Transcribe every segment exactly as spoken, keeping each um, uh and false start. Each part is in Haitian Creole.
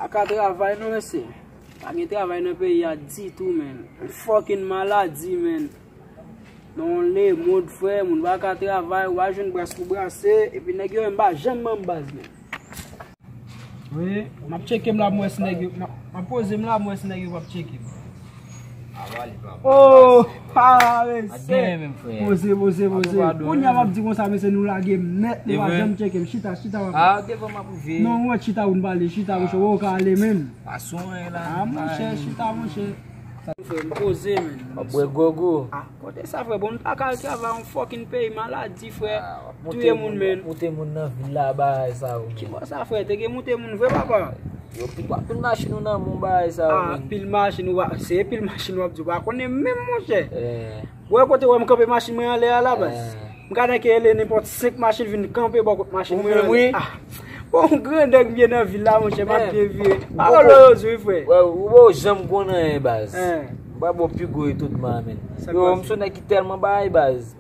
Pa ka travay non, mesye. Pa gen travay nan peyi a ditou, menn. Yon fucking maladi, menn. Nan yon lemond, frè, moun pa ka travay, w a jwenn bras pou brase, epi nèg yo menm pa janm ban m baz, menn. Wi, m ap tcheke m la, m wè si nèg yo, m ap, m ap poze m la, m wè si nèg yo p ap tcheke m. Oh, pa mesye. Poze, poze, poze. Kounye a m ap di konsa, mesye, nou lage m nèt, nou pa janm tcheke m. Chita, chita, papa. Non, mwen chita, ou n pale, chita, monchè, ou ka ale menm. Ah, monchè, chita, monchè. Frè, m poze, menn. W ap bwè gogo. Ah, kote sa, frè? Bon, n pa ka al travay yon fucking peyi maladi, frè. Touye moun, menn. Moute moun nan vil la, bagay sa yo, menn. Ki bò sa, frè? Te gen moute moun vre, papa? Yo, pi pa pil machin ou nan men w, bagay sa yo, menn. Ah, pil machin ou pa, se pil machin w ap di, ou pa konnen menm, monchè. Ou wè kote w wè m kanpe machin mwen anlè a la, baz? M ka tanke rele nenpòt senk machin vin kanpe bò kot machin mwen anlè. Ah. Bon, grandèg m ye nan vil la, monchè, m ap byen vire. Pawòl yo, yo di wi, frè. Ou pa janm konn anyen, baz. M pa ba w pi gwo etonnman, menn. Yo, m se yon nèg ki tèlman bay, baz.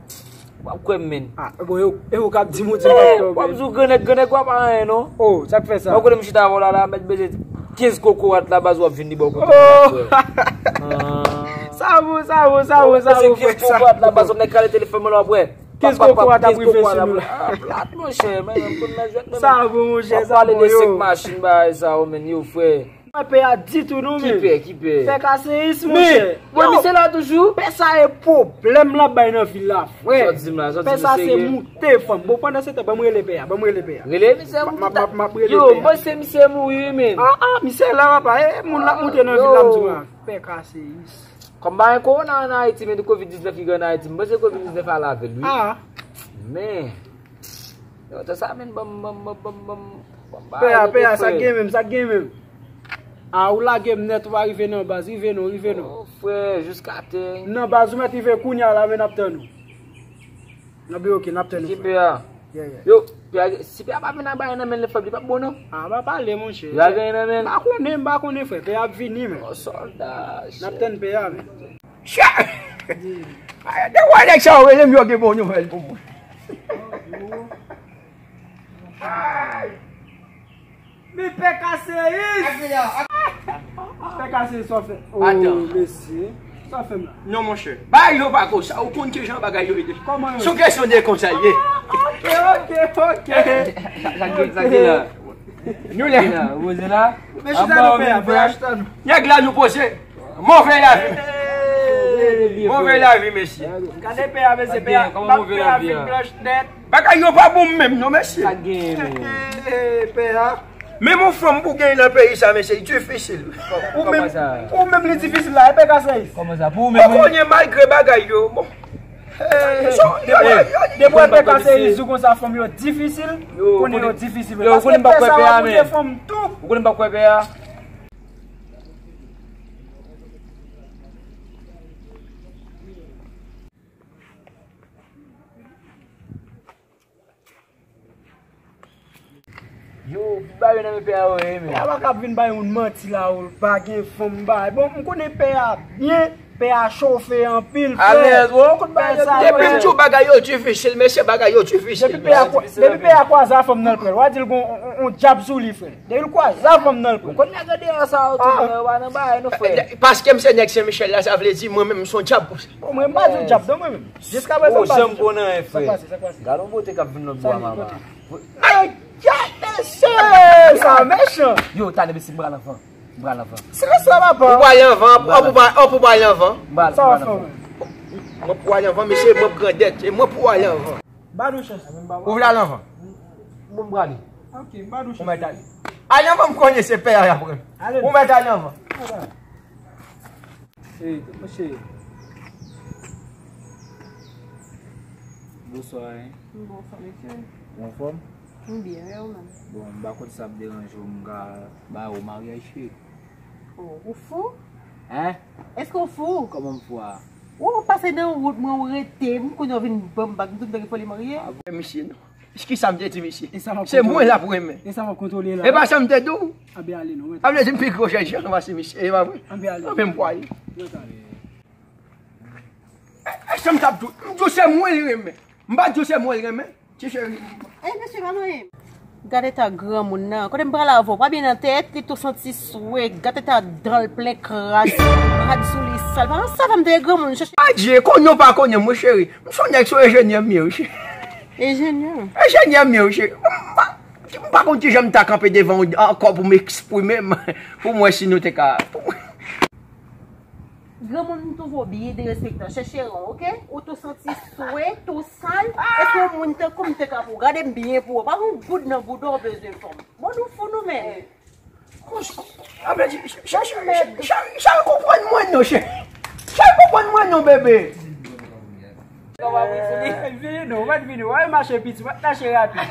W ap kwè m, menn. Ah, bon, e ou, e ou k ap di m ou di m ap tonbe. W ap di w grannèg, grannèg w ap anyen, non. Oh, sa k fè sa? Ou konnen m chita avè w la, la, mèt beze kenz kokorat la, baz, w ap vin li bò kote m, frè. Sa bon, sa bon, sa bon, sa bon, frè, sa bon. Kenz kokorat la, baz, w ap nèk kale telefòn mwen la, w ap wè. Kenz kokorat ap rive sou nou. Ah, plat, monchè, men, m konn nan jwèt, men. Sa bon, monchè, sa bon, yo. W ap pale de senk machin, bagay sa yo, menn, yo, frè. Mwen pè a ditou non, men. Ki pè, ki pè? Pè Kaseyis, monchè. Yo, misye la toujou? Pè sa e pwoblèm l ap bay nan vil la, frè. Sa w di m la, sa w di m serye? Pè sa se moute fanm. Bon, pandan se tan, ban m rele pè a, ban m rele pè a. Rele misye pou m ta... Yo, m panse misye mouri wi, menn. Ah, ah, misye la, papa, e moun l ap moute nan vil la, m di w a. Pè Kaseyis. Kòm pa gen kowona an Ayiti, men de kovid diznèf ki gen an Ayiti, m panse kovid diznèf ale avè l wi. Ah. Men, yo, tan sa menn, ban m, ban m, ban m, ban m, ban m, ban m pale de frè. Pè a, pè a, sa k gen menm, sa k gen menm? A, ou lage m nèt, ou pa rive non, baz, rive non, rive non. Oh, frè, jiskatè. Non, baz, ou mèt rive kounye a la, men n ap tann ou. N ap, ok, n ap tann ou, frè. Ki pè a? Yeah, yeah. Yo, pè a, si pè a pa vin ak bagay nan men l, frè, li p ap bon, non. A, pa pale, monchè. Li pa gen nan men l. M pa konnen, m pa konnen, frè. Pè a ap vini, men. Oh, sòlda, shit. N ap tann pè a, men. Shit! De wè nèg sa yo rele m, yo gen bon nouvèl pou mwen. Ay! Men Pè Kaseyis! Pè Kaseyis, sa w fè? Oh, mesye. Sa w fè m la? Non, monchè. Bagay yo pa konsa. Ou konn kijan bagay yo ye. Kòman yo ye? Se yon kesyon de konsa l ye. Ok, ok, ok. Sa, sa, sa ki la? Nou la. Ou poze la? Men chita nou pè a, pè a chita nou. Nèg la nou poze. Move lavi. Move lavi, mesye. Gade pè a, mesye, pè a. Pè a vin blanch nèt. Bagay yo pa bon menm non, mesye. Sa k genyen menm? Pè a. Menm yon fanm pou gen nan peyi sa, mesye, li difisil. Ou menm, ou menm li difisil la, e Pè Kaseyis. Kòman sa? Pou ou menm, wi. Ou konnen malgre bagay yo, bon. Depi wè Pè Kaseyis di konsa fanm yo difisil, konnen yo difisil. Paske pè sa va moute fanm tou. Ou konnen m pa kwè pè a? Yo, ba yo nan men pè a yo ye, men. Pè a pa ka vin bay moun manti la, ou pa gen fanm bay. Bon, m konnen pè a byen, pè a chofe anpil, frè. Alèz, ou konn bagay sa, depi m di w bagay yo difisil, mesye, bagay yo difisil. Depi pè a kwa-, depi pè a kwaze a fanm nan l pran, w a di l gon on, on, on dyab sou li, frè. Depi l kwaze a fanm nan l pran. Ou konn nèg deyò sa yo tou, men yo pa nan bagay, non, frè. Paske m se nèg Sen Michèl la, sa vle di mwen menm m se yon dyab. Bon, mwen m pa di w dyab, non, mwen menm. Jiskaprezan, m pa janm konn anyen, frè. Sa k pase, sa k pase? Gade yon bote k ap vin lòt bò a, mama. Ay, gade mesye! Sa mechan! Yo, talè, mesye, m pral anvan. M pral anvan. Silans la, papa! Ou pral anvan, ou pou pral anvan. M pral, m pral anvan. Mwen pou al anvan, mesye, mwen grandèt, e mwen pou al anvan. Ba nou chans. Ou vle al anvan? Bon, m prale. Ok, ba nou chans. Ou mèt ale. Al anvan, m konnen se pè a y ap pran. Ou mèt ale anvan. Ey, monchè. Bonswa, hein. Bonswa, mesye. Ou anfòm? M byen, e ou menm? Bon, m pa konn sa ap deranje w, m ka ba ou maryaj fi. Oh, ou fou? Hein? Èske ou fou? Kòman m fou a? Ou pase nan wout mwen, ou rete, m konnen w vin ban m bag, m tout nèg fò li marye. Ah, bon, misye, non. Kisa m te di misye? Se mwen l ap renmen. E sa w ap kontwole la? E pa sa m te di w? Anben ale non. Sa vle di m pi gwo jènjan pase misye, e pa vre? Anben ale. Anben m pwale. E, e sa m t ap di w? M di w se mwen li renmen. M pa di w se mwen li renmen. Ti cheri. E mesye pa manyen. Gade eta granmoun nan. Kote m prale avè w? Pa byen nan tèt, li tou santi swe. Gade eta dan l plen kras. Rad sou li sal. Pa nan sa fè m te granmoun chèche. Adje, konnen w pa konnen m, wi cheri. M se yon nèg, se yon enjenyè m ye, wi cheri. Enjenyè? Enjenyè m ye, wi cheri. M pa, m pa konn kijan m ta kanpe devan w ankò pou m eksprime m, pou m wè si nou te ka, pou mwen. Granmoun, m twouve w byen derespektan. Chèche ran, oke? Ou tou santi swe, tou sal. Èske yon moun tankou m te ka pou w? Gade m byen pou w. Pa yon goud nan bouda w bezwen fanm. Bon, nou fou nou menm. Cheri, konprann mwen non, cheri. Cheri, konprann mwen non, bebe. Vini non, w mèt vini, w al mache piti, w al mache rapid.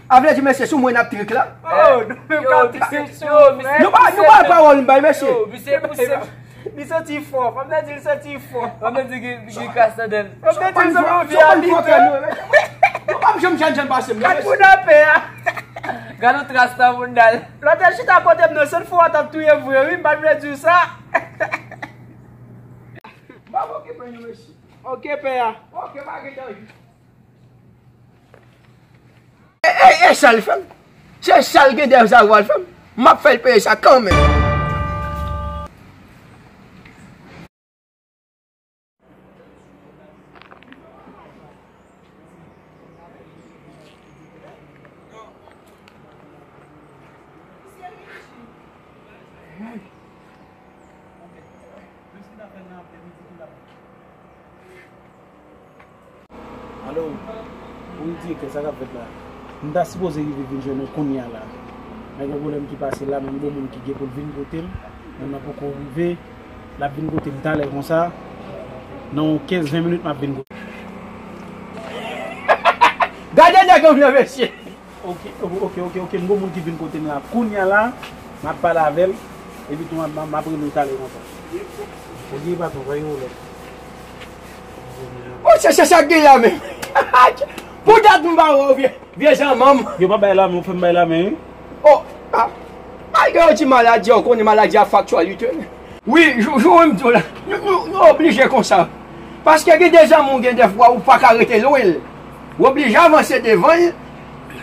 A vle di, mesye, sou mwen n ap trik la? Oh, nou menm k ap trik sou mwen. Nou pa, nou pa pawòl m bay, mesye. Yo, misye pouse. Li santi fò. Fanm nan di li santi fò. Fanm nan di ki, ki kras nan dèl. Fanm nan di li santi fò. Nou p ap janm janjan pase m. Gad moun an pè a. Gad yon tras nan moun dal. Lòt chita kote m nan, se fò a t ap touye m vre, wi, m pa t vle di w sa. M ap okipe nou, mesye. Oke, pè a. Oke, pa gen danje. E, e, e sa l fè m. Se sa l gen dèyè sa w al fè m. M ap fè l peye sa kanmenm. Alo, wi, direktè, sa k ap fèt la? M ta sipoze rive vin jwenn ou kounye a la. Men gen pwoblèm ki pase la, men m gon moun ki gen pou l vin kote m, men mwen poko rive. L ap vin kote m talè konsa. Nan yon kenz ven minit, m ap vin kote. Gade nèg yo vle mesye. Oke, oke, oke, oke. M gon moun ki vin kote m la. Kounye a la, m ap pale avè l. Epi tou, m ap, m ap rele w talè konsa. Oke, patwon, pa gen pwoblèm. Oh, se, se sa k gen la menm. Pou dat m pa wè w, vye, vye zanmanm. Yo pa bay lamen, ou fè m bay lamen, wi. Oh, ah. Malgre yo di maladi a, ou konnen maladi a fè aktyalite. Wi, jou, jou m di w la, nou, nou, nou oblije konsa. Paske gen de zanmi w gen dèfwa ou pa ka rete lwen l. Ou oblije avanse devan l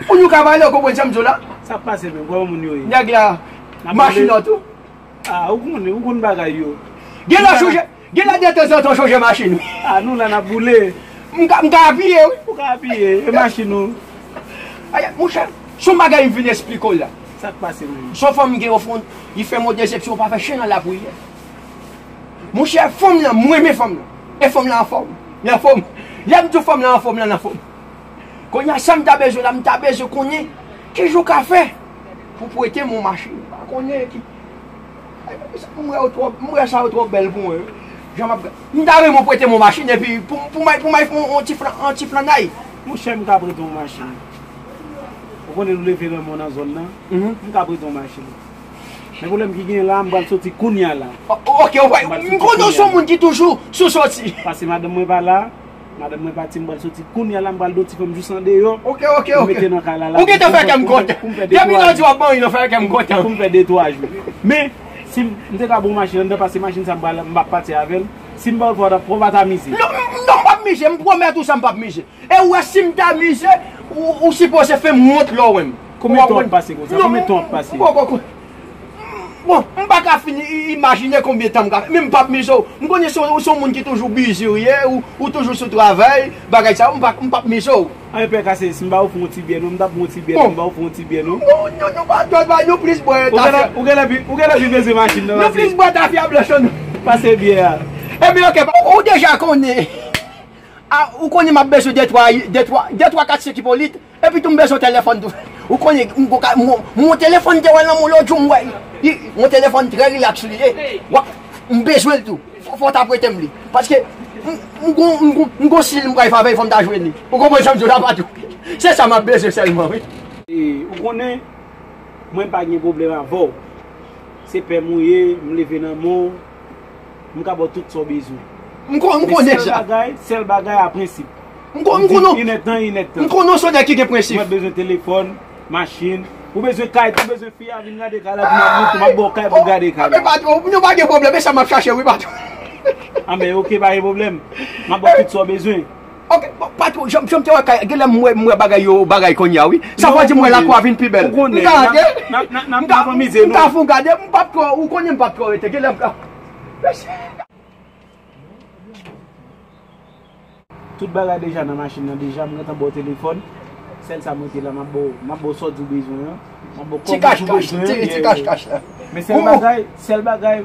pou nou ka pale, ou konprann sa m di w la? Sa k pase menm? Kòman moun yo ye? Nèg la, machin nan tou. Ah, ou konnen, ou konn bagay yo. Gen lè w sonje, gen lè detanzantan w sonje machin ou. Ah, nou la n ap boule. M ka, m ka apiye, wi. Ou ka apiye, e machin ou. Ay, monchè, se yon bagay m vin esplike w la. Sa k pase menm? Se yon fanm m gen yon fon, li fè m yon desepsyon, pa fè chen nan lapriyè. Monchè, fanm nan, m renmen fanm nan. E fanm nan anfòm. Li anfòm. Lè m di w fanm nan anfòm, li anfòm. Kounye a, sa m ta bezwen la, m ta bezwen konnen kijan w ka fè pou prete m yon machin. M pa konnen ki. M wè yo twò, m wè sa yo twò bèl pou mwen, wi. Jan m ap, m ta renmen w prete m yon machin epi pou, pou m al, pou m al fè yon, yon ti flan, yon ti flannay. Monchè, m ka prete w yon machin. Ou konnen nou leve nan mòn nan zòn nan. Mhm. M ka prete w yon machin. Men pwoblèm ki genyen la, m pral soti kounye a la. O-, oke, oke. M konnen w se yon moun ki toujou sou soti. Paske madanm mwen pa la. Madanm mwen pati, m pral soti kounye a la, m pral di yon ti fanm jis andeyò. Oke, oke, oke. Mete nan kay la la. Ou gentan fè kè m kontan. Depi lè w di w ap ban yon fè kè m kontan. Pou m fè de twa jou. Men, si m, m te ka ba w machin anndan, paske machin sa m pral, m p ap pati avè l. Si m ba w l, fò w ta, fò w pa ta mize. Non, non, m p ap mize, m pwomèt ou sa, m p ap mize. E ou wè, si m ta mize, ou, ou sipoze fè m wont lè w wè m. Konbyen tan w ap pase konsa? Konbyen tan w ap pase? Bon, m pa ka fin i-, imajine konbyen tan m ka fè, men m p ap mize w. M konnen se w, se w moun ki toujou bizi w ye, ou, ou toujou sou travay, bagay sa yo, m pa, m p ap mize w. Anyen pè kase, si m ba w fè yon ti byè non, m t ap fè yon ti byè non, m ba w fè yon ti byè non. Non, non, non, pa, pa, pa, nou plis bwè tafya. Ou genlè, ou genlè pi, ou genlè pi bezwen machin nan. Nou plis bwè tafya blanch non. Pase byè a. Ebyen, oke, ou deja konnen. Ah, ou konnen m ap bezwen de twa, de twa, de twa, kat, senk Ipolit. Epi tou m bezwen telefòn tou. Ou konnen, m ko ka, m, m, yon telefòn te wè nan men w lòt jou, m wè. Li, yon telefòn trè rilaks li ye. Wa, m bezwen l tou. Fò, fò w ta prete m li. Paske, m, m gon, m gon, m gon sil m pral fè avè l, fò m ta jwenn li. Ou konprann sa m di w la, patwon? Se sa m ap bezwen sèlman, wi. E, ou konnen, mwen m pa gen pwoblèm avè w. Se pè m ou ye, m leve nan men w. M ka ba w tout sa w bezwen. M kon-, m konnen sa. Men sèl bagay, sèl bagay a prensip. M kon-, m konnen, inètan, inètan. M konnen w se yon nèg ki gen prensip. Mwen bezwen telefòn, machin. Ou bezwen kay, ou bezwen fi a vin gade kay la, pou m ap montre, m ap ba w kay pou gade kay la. Men patwon, nou pa gen pwoblèm, e sa m ap chache wi, patwon. Anben, oke, pa gen pwoblèm. M ap ba w tout sa w bezwen. Oke, bon, pa Jan, jan m te wè kay, genlè m wè, m wè bagay yo, bagay kounye a, wi. Sa vle di m wè lakou a vin pi bèl. Ou konnen, m ka gade. N ap, n ap, n ap, n ap, n ap anmize nou. M ka fè w gade, m p ap twò, ou konnen m p ap twò rete. Genlè m ka. Tout bagay deja nan machin nan deja, m gentan ba w telefòn. Sèl sa m rete la, m ap ba w, m ap ba w sòti w bezwen an. M ap ba w kòb ou bezwen an. Ti kach kach, ti, ti kach kach la. Men sèl bagay, sèl bagay,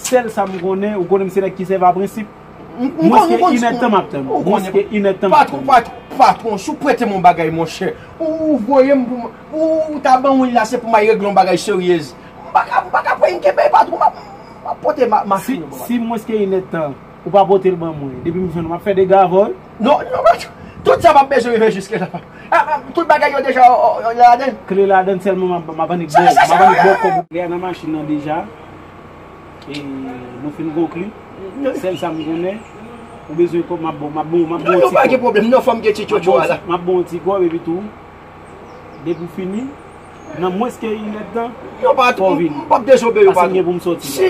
sèl sa m konnen, ou konnen m se nèg ki sèvi a prensip. Mwens ke inèdtan m ap tann ou. Mwens ke inèdtan m ap tann ou. Patwon, patwon, patwon, si w prete m yon bagay, monchè, ou, ou voye m pou m, ou, ou ta ban mwen la, se pou m al regle yon bagay seryez. M pa ka, m pa ka pran yon kenbe, patwon, m ap, m ap pote ma, machin nan pou mwen. Si mwens ke inèdtan, ou pa pote l ban mwen, depi m jwenn ou, m ap fè dega avè w. Non, non, patwon, tout sa m ap bezwen rive jiske la. Ah, ah, tout bagay yo deja, oh, oh, ladan. Kle ladan, sèlman m ap, m ap annik ba w, m ap annik ba w kòb ou. Kle a nan machin nan deja. E nou fin konkli. Sèl sa m konnen, ou bezwen kòb, m ap bon, m ap bon, m ap bon ti kòb. Non, non, pa gen pwoblèm, non, fò m gen ti tchotcho a la. M ap bon ti kòb, epi tou, depi w fini, nan mwens ke inèdtan, non, patwon, m p ap dezobeyi w, patwon. Paske m gen pou m sòti la. Si,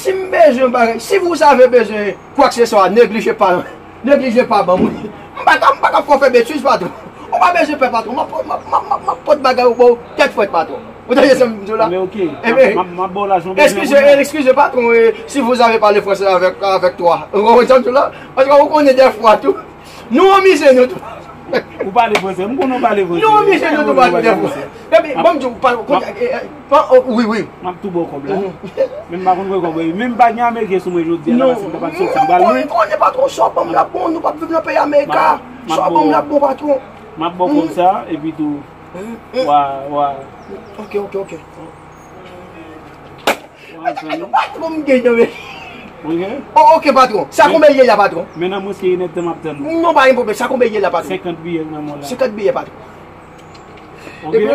si m bezwen bagay, si vous avez besoin quoi que ce soit, négligez pas, négligez pas ban mwen. M pa ka, m pa ka fè w fè betiz, patwon. Ou pa bezwen pè, patwon. M ap, m ap, m ap, m ap, m ap pot bagay ou ba w tèt frèt, patwon. Ou tande sa m di w la? Men ok. M ap, m ap ba w lajan w bezwen. Eskize, eskize, patwon, eh, si vous avez parlé français avec, avec toi. Ou konprann sa m di w la? Paske ou konnen dèfwa tou. Nou anmize nou tou. Ou pale franse, m konnen w pale franse. Nou anmize nou tou, patwon, dèfwa. Epi, ban m di w, pa, wi, wi. M ap tou ba w kòb la. Men m pa konn wè kòb la. Men m pa gen ameriken sou mwen jodi a la, paske m ta pral soti, m pral lwen. Ou konnen patwon, sa w ban m la bon, nou p ap viv nan peyi Amerika. Sa w ban m la bon, patwon. M ap ba w kòb sa, epi tou, wa, wa. Ok, ok, ok. Wa, patwon, m gen nan men. Ok. Oh, ok, patwon. Sa konbyen l ye la, patwon? Men nan mwens ke inèdtan m ap tann ou. Non, pa gen pwoblèm. Sa konbyen l ye la, patwon? Senkant biyè nan men w la. Senkant biyè, patwon. Ok. Epi,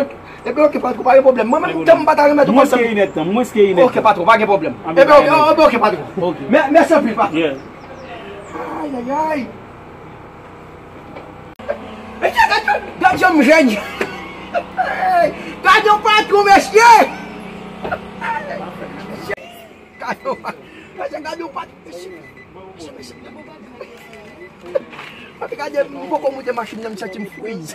epi, ok, patwon, pa gen pwoblèm. Mwen menm, tan m pa ta remèt ou kòb sa. Mwens ke inèdtan, mwens ke inèdtan. Ok, patwon, pa gen pwoblèm. Epi, ok, ok, ok, patwon. Ok. Mè-, mèsi anpil, patwon. Yeah. Ay, ay, ay. Mesye, gad, gad jan m jèn. Gad yon patwon, mesye. Gad yon patwon, mesye, gad yon patwon, mesye. Mesye, mesye, gad yon patwon. Papi, gade, m poko moute machin nan, m santi m friz.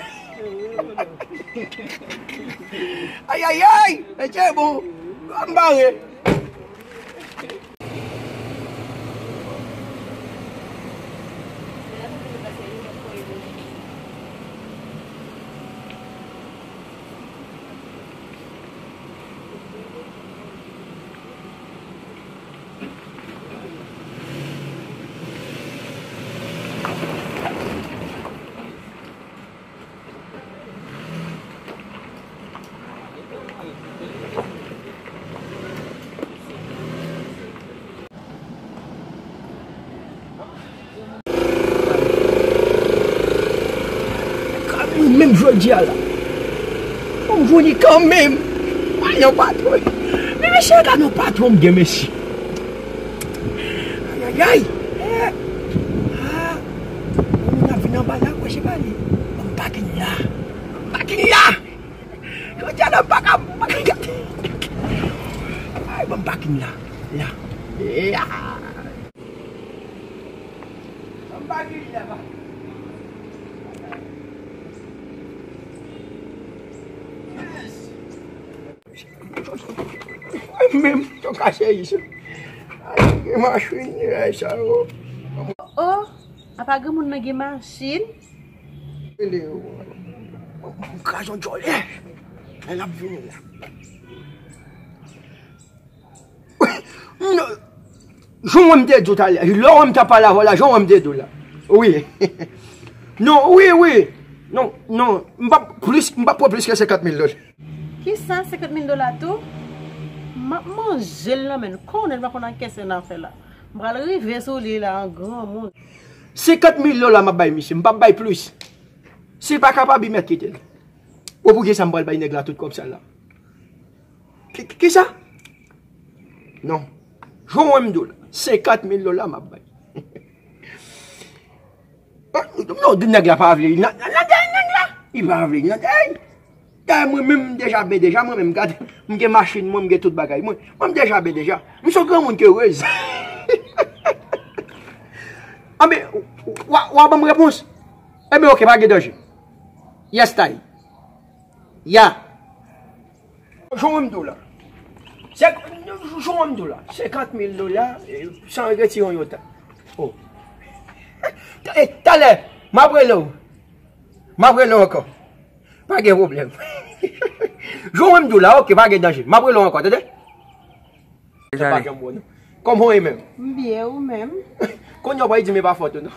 Ay, ay, ay! Mesye, bon, m bare. Kanmenm, menm jodi a la. Fò m jwenn li kanmenm. Ay, yon patwon. Men mesye, gad yon patwon m gen, mesye. Ay, ay, ay. Eh. Ah. Moun ap vin anba la, kwè se pa li. Ban m pakin la. Pakin la. Jodi a la, m pa ka, m pa ka gade. Ay, ban m pakin la. La. Ya. Ban m pakin la, pa. Yes. Menm, yo kase isit. Ay, gen machin, ay, sa yo. Oh, apa granmoun nan gen machin? Rele yo. Kraze yon djòlè. Lè l ap vini la. Non. Jan w wè m te di w talè, lè w wè m t ap pale avè w la, jan w wè m te di w la. Wi. Non, wi, wi. Non, non. M p ap plis, m p ap pran plis ke senkant mil dola. Kisa, senkant mil dola tou? M ap manje l nan men l. Konnen l pa konn akèse nan afè la. M pral rive sou li la an granmoun. Senkant mil dola m ap bay misye, m p ap bay plis. Si l pa kapab, li mèt kite l. Bon, poukisa m pral bay nèg la tout kòb sa la? Ki, ki, kisa? Non. Jan w wè m di w la, senkant mil dola m ap bay. Non, di nèg la pa vle. Nan, nan, nan dèyè nèg la. Li pa vle. Nan dèyè. Dèyè mwen menm, m deja ben, deja mwen menm, gade. M gen machin mwen, m gen tout bagay mwen. Mwen, m deja ben, deja. M se yon granmoun ki erez. Anben, w, w, w a ban m repons. Ebyen, oke, pa gen danje. Yes, tay. Ya. Jan m di w la. Se, jan m di w la. Senkant mil dola, e, san retire yon yota. Oh. E, talè, m ap rele w. M ap rele w ankò. Pa gen pwoblèm. Jan m di w la, oke, pa gen danje. M ap rele w ankò, tande? Sa pa janm bon, non. Kòman w ye menm? M byen, ou menm? Kounye a w pa di m e pa fòt ou, non.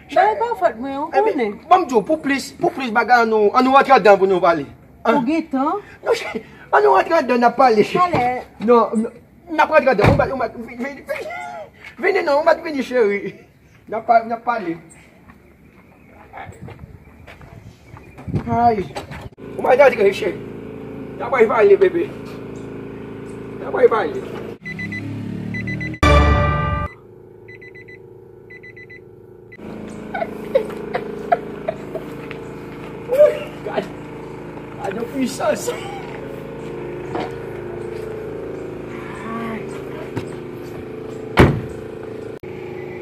Non, e pa fòt mwen, ou konnen. Ban m di w, pou plis, pou plis bagay, ann nou, ann nou rantre anndan pou nou pale. Ou gen tan? Non, cheri, ann nou rantre anndan, n ap pale. Talè. Non, non, n ap rantre anndan. Ou mèt, ou mèt, vini, vini, vini, non, ou mèt vini, cheri. N ap pa-, n ap pale. Ay. Ou mèt antre, cheri. N ap pale, bebe. N ap pale. Gad, gad yon pwisans.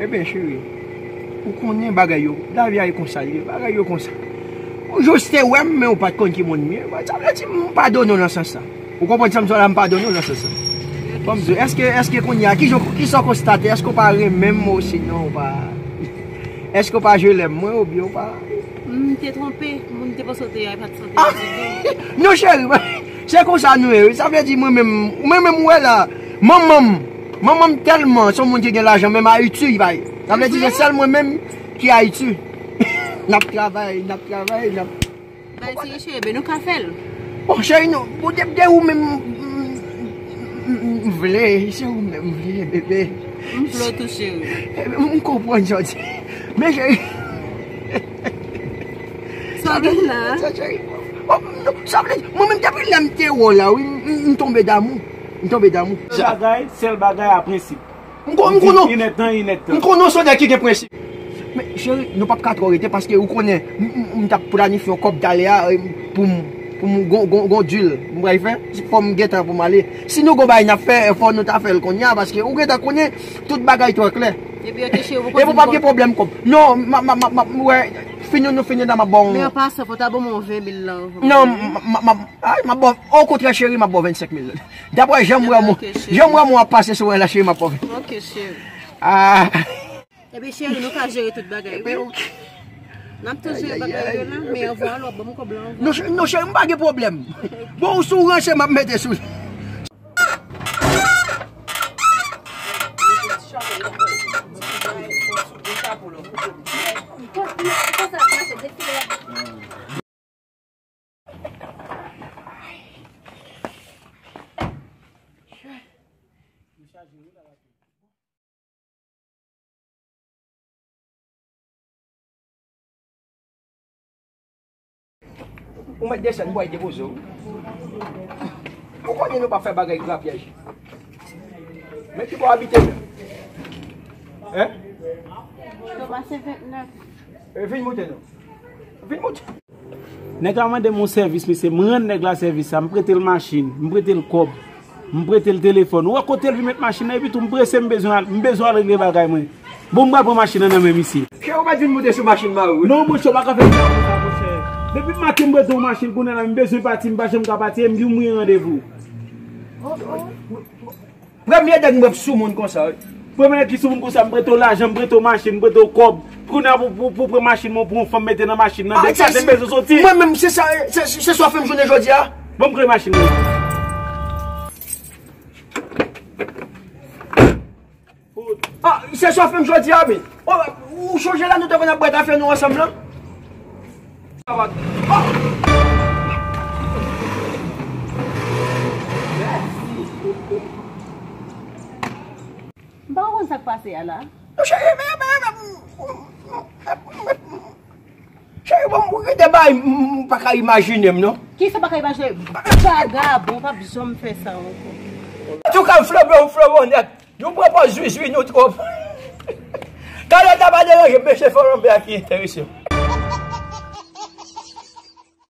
Ebyen, cheri, ou konnen bagay yo, lavi a e konsa l ye, bagay yo konsa. Ou jis te wè m, men ou pa t konn ki moun m ye. Sa vle di m padone w nan sans sa. Ou konprann sa m di w la, m padone w nan sans sa. Ban m di w, èske, èske kounye a, ki jan, kisa w konstate? Èske w pa renmen m osinon w pa, èske w pa jwe lè m mwen oubyen w pa? M te twonpe, moun te panse w te a, e pa t sa w te ye ditou. Non, cheri, se konsa nou ye, wi. Sa vle di mwen menm, mwen menm ou wè la, manman m, manman m tèlman se yon moun ki gen lajan, menm Ayiti, li pa ye. Sa vle di se sèl mwen menm ki Ayiti. N ap travay, n ap travay, n ap Bay ti cheri, ben nou ka fè l. Bon, cheri, non. Bon, de, de ou menm, m, m, m, m vle, se ou menm m vle, bebe. M vle w tou, cheri. M konprann sa w di. Men, cheri. Sa w gen la? Sa, cheri. Bon, non, sa vle di, mwen menm, depi lè m te wè w la, wi, m, m, m tonbe damou. M tonbe damou. Sèl bagay, sèl bagay a prensip. M kon-, m konnen, m konnen w se yon nèg ki gen prensip. Men, cheri, nou p ap ka twò rete paske ou konnen, m, m, m t ap planifye yon kòb talè a, e, pou m, pou m gon, gon, gon deal m pral fè, fò m gentan pou m ale. Si nou gon bagay n ap fè, fò nou ta fè l kounye a, paske ou gentan konnen tout bagay twò klè. Epi, oke, cheri, ou poko di m kòb. Epi w p ap gen pwoblèm kòb. Non, m ap, m ap, m ap, m ap, m wè, fini nou fini la, m ap ba w. Men an pasan, fò w ta ban m yon ven mil la. Non, m, m, m, m ap, ay, m ap ba w, okontrè, cheri, m ap ba w vennsenk mil. Daprè jan m wè mwen, jan m wè mwen ap pase sou mwen la, cheri, m ap pòve. Ok, cheri. Ah. Ebyen, cheri, nou ka jere tout bagay, wi. N ap tou jere bagay yo la, men anvan, lè w ap ban m kòb la, anvan. Non, cheri, non, cheri, m pa gen pwoblèm. Bon, ou sou ranse, m ap mete sou li. Ou mèt desann, m pral depoze w. Ou konnen nou pa fè bagay grapyaj. Men ki bò w abite menm? Hein? Nou pase vennèf. E, vin moute non. Vin moute. Nèg la mande m yon sèvis, mesye, m rann nèg la sèvis sa, m prete l machin, m prete l kòb, m prete l telefòn. Ou wè kote l vin met machin nan, epi tou m prese, m bezwen al, m bezwen al regle bagay mwen. Bon, m pral pran machin nan nan men misye. Chè, ou pa t vin moute sou machin mari w, wi. Non, monchè, ou pa ka fè m sa konsa, monchè. Depi maten m prete yon machin, kounye a la, m bezwen pati, m pa janm ka pati, e m di w m gen randevou. Oh, oh. Premye nèg m wè k sou moun konsa, wi. Premye nèg ki sou moun konsa, m prete w lajan, m prete w machin, m prete w kòb. Kounye a pou, pou, pou pran machin mwen, pou yon fanm mete nan machin nan. Ah, depi maten m bezwen soti. Mwen menm, se sa, se, se sa w fè m jounen jodi a. Bon, m kreye machin mwen. Ah, se sa w fè m jodi a, men. Oh, ou chonje la, nou te konn ap bwè kafe nou ansanm lan? M pa konn sa k pase a la. Non, cheri, men, men, men, cheri, bon, ou gen de bagay m, m, m pa ka imajine m, non. Kisa w pa ka imajine? Vagabon, w p ap janm fè sa ankò. Antouka, m flanbe, m flanbe nèt. Nou pran pòz wi, wi, nou twòp. Talè ta pa deranje m, men se flanbe a ki enterese m.